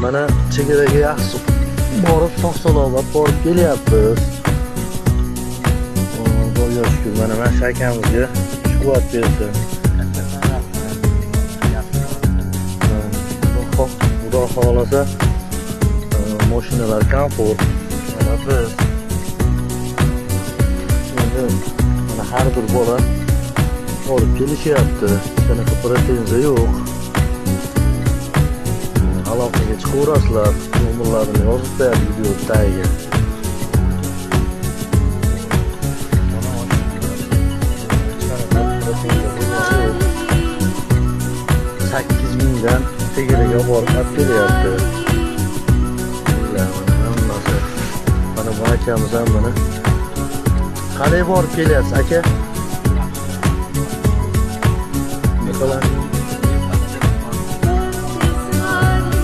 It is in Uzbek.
Mana chegaraga yaxshi borib sog' salomat borib kelyapmiz. Xudoga shukur, mana shu akamizga quvvat bersin. Xudo xohlasa mashinalar komfort. Mana biz endi mana har bir bola olib kelishyapti. Qanaqa pretenziya yo'q. Aloqaga chiqaverasizlar, nomerlarini yozib qo'yadi video tagiga. Sakkiz mingdan chegaraga borib olib kelyapti. Hammasi. Mana bu akamiz ham mana. Qalay borib kelyapsiz, aka?